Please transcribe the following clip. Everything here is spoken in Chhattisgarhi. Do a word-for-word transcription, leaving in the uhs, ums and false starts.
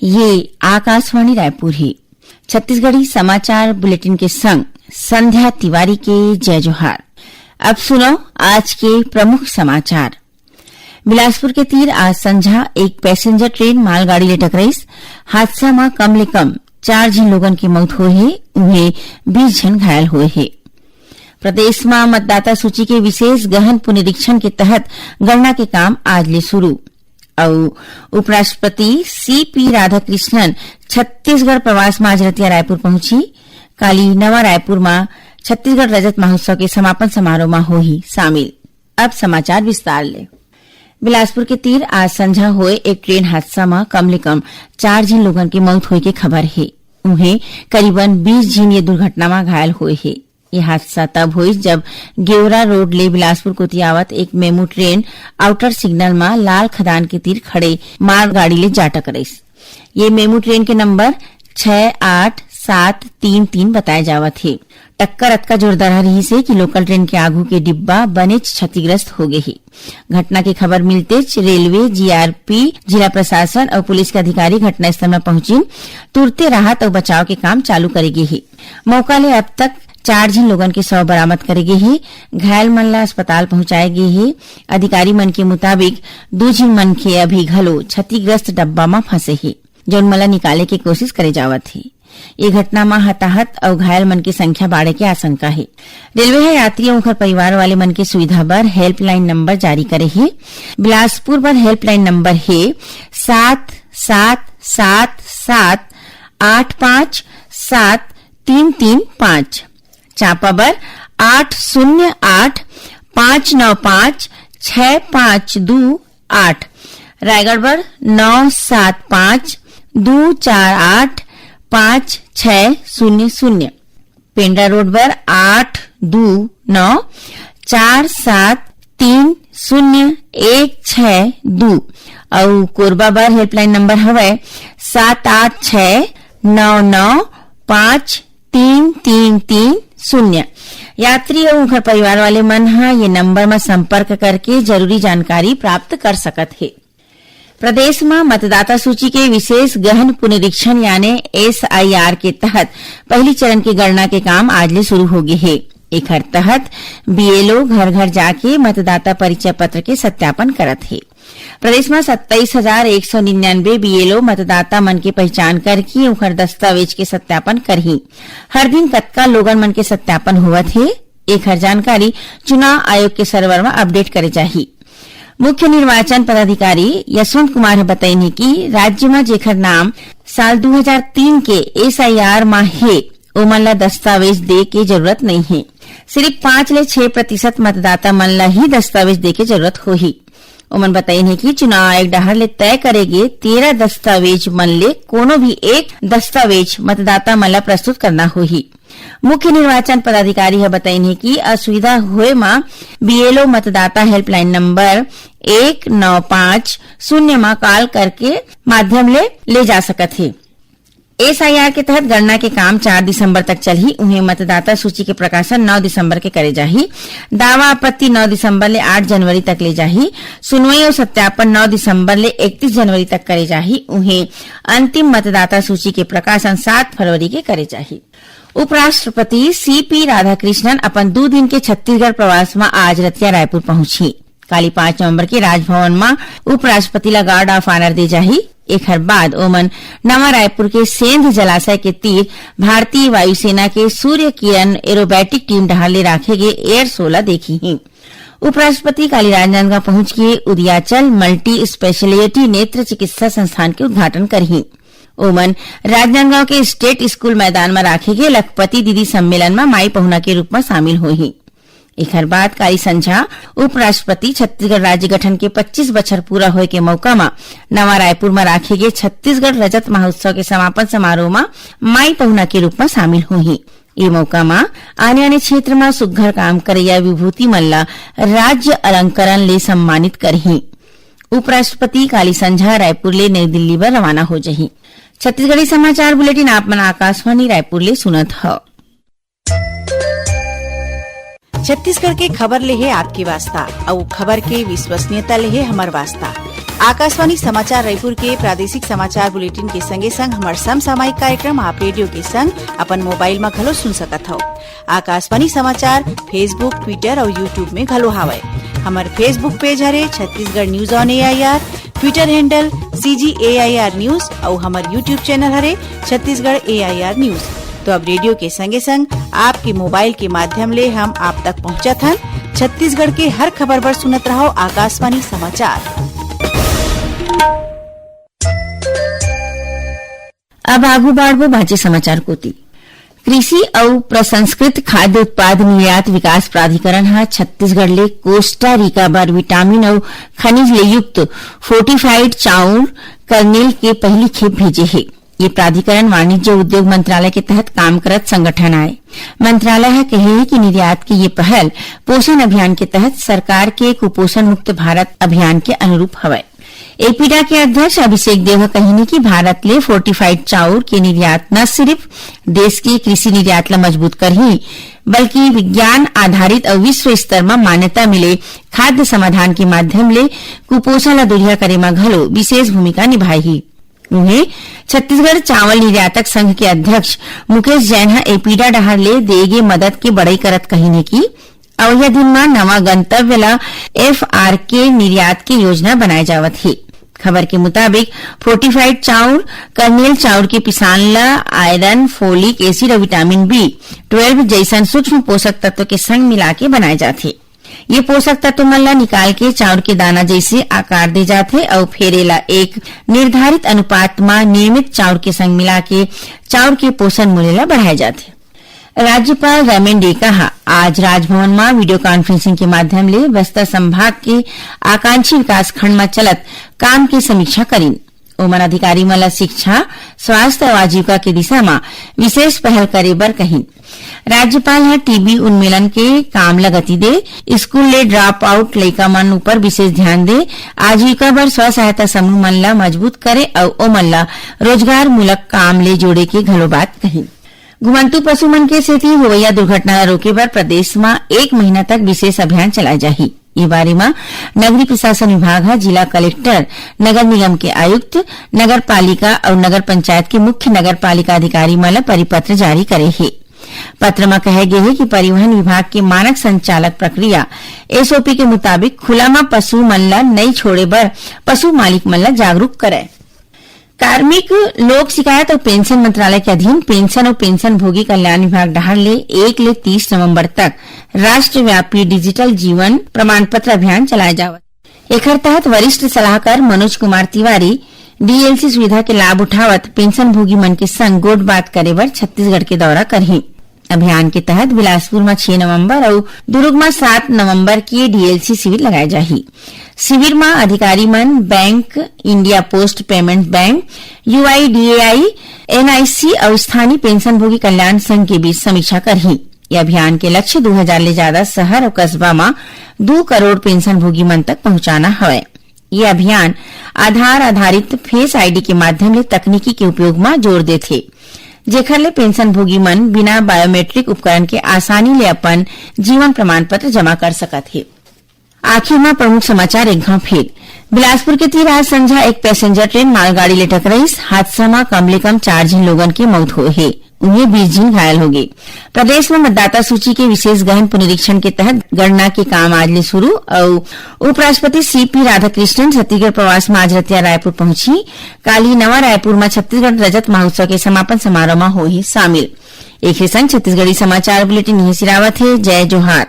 ये आकाशवाणी रायपुर हे। छत्तीसगढ़ी समाचार बुलेटिन के संग संध्या तिवारी के जय जोहार। अब सुनो आज के प्रमुख समाचार। बिलासपुर के तीर आज संझा एक पैसेंजर ट्रेन मालगाड़ी ले टकराइस। हादसा म कम ले कम चार झन लोगन के मौत होए हे, उहें बीस झन घायल होए हे। प्रदेश म मतदाता सूची के विशेष गहन पुनरीक्षण के तहत गणना के काम आज ले शुरू। अउ उपराष्ट्रपति सीपी राधाकृष्णन छत्तीसगढ़ प्रवास म आज रतिया रायपुर पहुंची। काली नवा रायपुर म छत्तीसगढ़ रजत महोत्सव के समापन समारोह म होही शामिल। अब समाचार विस्तार ले। बिलासपुर के तीर आज संझा होए एक ट्रेन हादसा म कम ले कम चार झिन लोगन के मौत होए के खबर हे। उहें, करीबन बीस झिन ये दुर्घटना म घायल होए हे। ये हादसा तब होइस, जब गेवरा रोड ले बिलासपुर कोति आवत एक मेमू ट्रेन आउटर सिग्नल म लाल खदान के तीर खड़े मालगाड़ी ले जा टकराइस। ये मेमू ट्रेन के नंबर छह आठ सात तीन तीन बताए जावत हे। टक्कर अतका जोरदार रिहिस हे कि लोकल ट्रेन के आगू के डिब्बा बनेच क्षतिग्रस्त हो गे हे। घटना के खबर मिलतेच रेलवे, जीआरपी, जिला प्रशासन अउ पुलिस के अधिकारी घटनास्थल म पहुंचिन। तुरते राहत अउ बचाव के काम चालू करे गे हे। मौका ले अब तक चार झिन लोगन के शव बरामद करे गे हे। घायल मन ला अस्पताल पहुंचाए गे हे। अधिकारी मन के मुताबिक, दू झिन मनखे अभी घलो क्षतिग्रस्त डब्बा म फंसे हे, जउन मन ला निकाले के कोशिश करे जावत हे। ये घटना म हताहत अउ घायल मन के संख्या बाढ़े के आशंका हे। रेलवे ह यात्री अउ ओखर परिवार वाले मन के सुविधा बर हेल्पलाइन नंबर जारी करे हे। बिलासपुर बर हेल्पलाइन नंबर हे सात सात सात सात आठ पाँच सात तीन तीन पाँच। चांपा बर आठ शून्य आठ पाँच नौ पाँच छह पाँच दो आठ। रायगढ़ बर नौ सात पाँच दो चार आठ पाँच छह शून्य शून्य। पेंड्रा रोड बर आठ दो नौ चार सात तीन शून्य एक छह दो। अउ कोरबा बर हेल्पलाइन नंबर हवय सात आठ छह नौ नौ पाँच तीन तीन तीन शून्य। यात्री अउ उनकर परिवार वाले मन ह ये नंबर म संपर्क करके जरूरी जानकारी प्राप्त कर सकत हे। प्रदेश म मतदाता सूची के विशेष गहन पुनरीक्षण यानी एसआईआर के तहत पहली चरण के गणना के काम आज ले शुरू हो गे हे। एखर तहत बीएलओ घर-घर जाके मतदाता परिचय पत्र के सत्यापन करत हे। प्रदेश म सत्ताईस हजार एक सौ निन्यानवे बीएलओ मतदाता मन के पहचान करके उखर दस्तावेज के सत्यापन करही। हर दिन कतका लोगन मन के सत्यापन होवत हे, एखर जानकारी चुनाव आयोग के सर्वर म अपडेट करे जाही। मुख्य निर्वाचन पदाधिकारी यशवंत कुमार ह बतइन हे कि राज्य म जेखर नाम साल दू हजार तीन के एसआईआर म हे, ओमन ला दस्तावेज दे के जरूरत नइ हे। सिर्फ पाँच ले छह प्रतिशत मतदाता मन ला ही दस्तावेज दे के जरूरत होही। ओमन बतइन हे कि चुनाव आयोग डहार ले तय करे गे तेरह दस्तावेज मन ले कोनो भी एक दस्तावेज मतदाता मन ला प्रस्तुत करना होही। मुख्य निर्वाचन पदाधिकारी ह बतइन हे कि असुविधा होए म बीएलओ मतदाता हेल्पलाइन नंबर एक नौ पाँच शून्य म कॉल करके माध्यम ले ले जा सकत हे। एसआईआर के तहत गणना के काम चार दिसंबर तक चलही। उहें, मतदाता सूची के प्रकाशन नौ दिसंबर के करे जाही। दावा आपत्ति नौ दिसंबर ले आठ जनवरी तक ले जाही। सुनवाई अउ सत्यापन नौ दिसंबर ले इकतीस जनवरी तक करे जाही। उहें, अंतिम मतदाता सूची के प्रकाशन सात फरवरी के करे जाही। उपराष्ट्रपति सीपी राधाकृष्णन अपन दू दिन के छत्तीसगढ़ प्रवास म आज रतिया रायपुर पहुंचही। काली पाँच नवंबर के राजभवन म उपराष्ट्रपति ला गार्ड ऑफ ऑनर दे जाही। एखर बाद ओमन नवा रायपुर के सेंध जलाशय के तीर भारतीय वायुसेना के सूर्य किरण एरोबैटिक टीम डहार ले राखे गे एयर शो ला देखही। उपराष्ट्रपति काली राजनांदगांव पहुंच के उदयाचल मल्टी स्पेशलिटी नेत्र चिकित्सा संस्थान के उद्घाटन करही। ओमन राजनांदगांव के स्टेट स्कूल मैदान म राखे गे लखपति दीदी सम्मेलन म माई पहुना के रूप म शामिल होही। एखर बाद काली संझा उपराष्ट्रपति छत्तीसगढ़ राज्य गठन के पच्चीस बछर पूरा होए के मौका म नवा रायपुर म राखे गे छत्तीसगढ़ रजत महोत्सव के समापन समारोह म माई पहुना के रूप म शामिल होही। ए मौका म आने-आने क्षेत्र म सुग्घर काम करइया विभूति मन ल राज्य अलंकरण ले सम्मानित करही। उपराष्ट्रपति काली संझा रायपुर ले नई दिल्ली बर रवाना हो जही। छत्तीसगढ़ी समाचार बुलेटिन आप मन आकाशवाणी रायपुर ले सुनत हव। छत्तीसगढ़ के खबर ले हे आपके वास्ता, अउ खबर के विश्वसनीयता ले हे हमर वास्ता। आकाशवाणी समाचार रायपुर के प्रादेशिक समाचार बुलेटिन के संगे संग हमर समसामयिक कार्यक्रम आप रेडियो के संग अपन मोबाइल म घलो सुन सकत हव। आकाशवाणी समाचार Facebook, Twitter अउ YouTube में घलो हावय। हमर Facebook पेज हरे Chhattisgarh news on AIR, Twitter handle CG AIR news अउ हमर YouTube चैनल हरे छत्तीसगढ़ एआईआर न्यूज। तो अब रेडियो के संगे संग आपके मोबाइल के माध्यम ले हम आप तक पहुंचत हन। छत्तीसगढ़ के हर खबर बर सुनत रहव आकाशवाणी समाचार। अब आगू बाढ़बो बांचे समाचार कोति। कृषि अउ प्रसंस्कृत खाद्य उत्पाद निर्यात विकास प्राधिकरण ह छत्तीसगढ़ ले कोस्टा रिका बर विटामिन अउ खनिज ले युक्त फोर्टिफाइड चाउर कर्नेल के पहिली खेप भेजे हे। ये प्राधिकरण वाणिज्य उद्योग मंत्रालय के तहत काम करत संगठन आय। मंत्रालय ह कहे हे कि निर्यात के ये पहल पोषण अभियान के तहत सरकार के कुपोषण मुक्त भारत अभियान के अनुरूप हवय। एपीडा के अध्यक्ष अभिषेक देव ह कहिन कि भारत ले फोर्टिफाइड चाउर के निर्यात न सिर्फ देश के कृषि निर्यात ल मजबूत करही, बल्कि विज्ञान आधारित अउ विश्व स्तर म मान्यता मिले खाद्य समाधान के माध्यम ले कुपोषण ल दूरिहा करे म घलो विशेष भूमिका निभाही। उहें, छत्तीसगढ़ चावल निर्यातक संघ के अध्यक्ष मुकेश जैन ह एपीडा डहार ले दे गे मदद के बड़ई करत कहिन हे कि अवइया दिन म नवा गंतव्य ल एफआरके निर्यात के योजना बनाए जावत हे। खबर के मुताबिक, फोर्टिफाइड चाउर, कर्नेल चाउर के पिसान ल आयरन, फोलिक एसिड अउ विटामिन बी ट्वेल्व जइसन सूक्ष्म पोषक तत्व के संग मिला के बनाए जाथे। ये पोषक तत्व मन ल निकाल के चाउर के दाना जइसे आकार दे जाथे अउ फेर एला एक निर्धारित अनुपात म नियमित चाउर के संग मिला के चाउर के पोषण मूल्य ल बढ़ाए जाथे। राज्यपाल रमेन डेका ह आज राजभवन म वीडियो कॉन्फ्रेंसिंग के माध्यम ले बस्तर संभाग के आकांक्षी विकासखंड म चलत काम के समीक्षा करिन। ओमन अधिकारी मन ल शिक्षा, स्वास्थ्य अउ आजीविका के दिशा म विशेष पहल करे बर कहिन। राज्यपाल ह टीबी उन्मूलन के काम ल गति दे, स्कूल ले ड्रॉप आउट लइका मन ऊपर विशेष ध्यान दे, आजीविका बर स्व सहायता समूह मन ल मजबूत करे अउ ओमन ल रोजगार मूलक काम ले जोड़े के घलो बात कहिन। घुमंतू पशु मन के सेती होवइया दुर्घटना ल रोके बर प्रदेश म एक महीना तक विशेष अभियान चलाए जाही। ये बारे म नगरीय प्रशासन विभाग ह जिला कलेक्टर, नगर निगम के आयुक्त, नगर पालिका अउ नगर पंचायत के मुख्य नगर पालिका अधिकारी मन ल परिपत्र जारी करे हे। पत्र म कहे गे हे कि परिवहन विभाग के मानक संचालक प्रक्रिया, एसओपी के मुताबिक खुला म पशु मन ल नइ छोड़े बर पशु मालिक मन ल जागरूक करय। कार्मिक, लोक शिकायत अउ पेंशन मंत्रालय के अधीन पेंशन अउ पेंशन भोगी कल्याण विभाग डहार ले एक ले तीस नवंबर तक राष्ट्रव्यापी डिजिटल जीवन प्रमाण पत्र अभियान चलाए जावत। एखर तहत वरिष्ठ सलाहकार मनोज कुमार तिवारी डीएलसी सुविधा के लाभ उठावत पेंशन भोगी मन के संग गोठ बात करे बर छत्तीसगढ़ के दौरा करही। अभियान के तहत बिलासपुर म छह नवंबर अउ दुर्ग म सात नवंबर के डीएलसी शिविर लगाए जाही। शिविर म अधिकारी मन bank, India post payment bank, UIDAI, NIC अउ स्थानीय पेंशन भोगी कल्याण संघ के बीच समीक्षा करही। ये अभियान के लक्ष्य दू हजार ले ज्यादा शहर अउ कस्बा म दू करोड़ पेंशन भोगी मन तक पहुंचाना हवय। ये अभियान आधार आधारित फेस आईडी के माध्यम ले तकनीकी के उपयोग म जोर देथे, जेखर ले पेंशन भोगी मन बिना बायोमेट्रिक उपकरण के आसानी ले अपन जीवन प्रमाण पत्र जमा कर सकत हे। आखिर म प्रमुख समाचार एक घाव फेर। बिलासपुर के तीर आज संझा एक पैसेंजर ट्रेन मालगाड़ी ले टकराइस। हादसा म कम ले कम चार झिन लोगन के मौत होए हे, उहें बीस झिन घायल होगे। प्रदेश म मतदाता सूची के विशेष गहन पुनरीक्षण के तहत गणना के काम आज ले शुरू अउ उपराष्ट्रपति सीपी राधाकृष्णन छत्तीसगढ़ प्रवास म आज रतिया रायपुर पहुंची। काली नवा रायपुर म छत्तीसगढ़ रजत महोत्सव के समापन समारोह म होही शामिल। एखरे संग छत्तीसगढ़ी समाचार बुलेटिन इहें सिरावत हे। जय जोहार।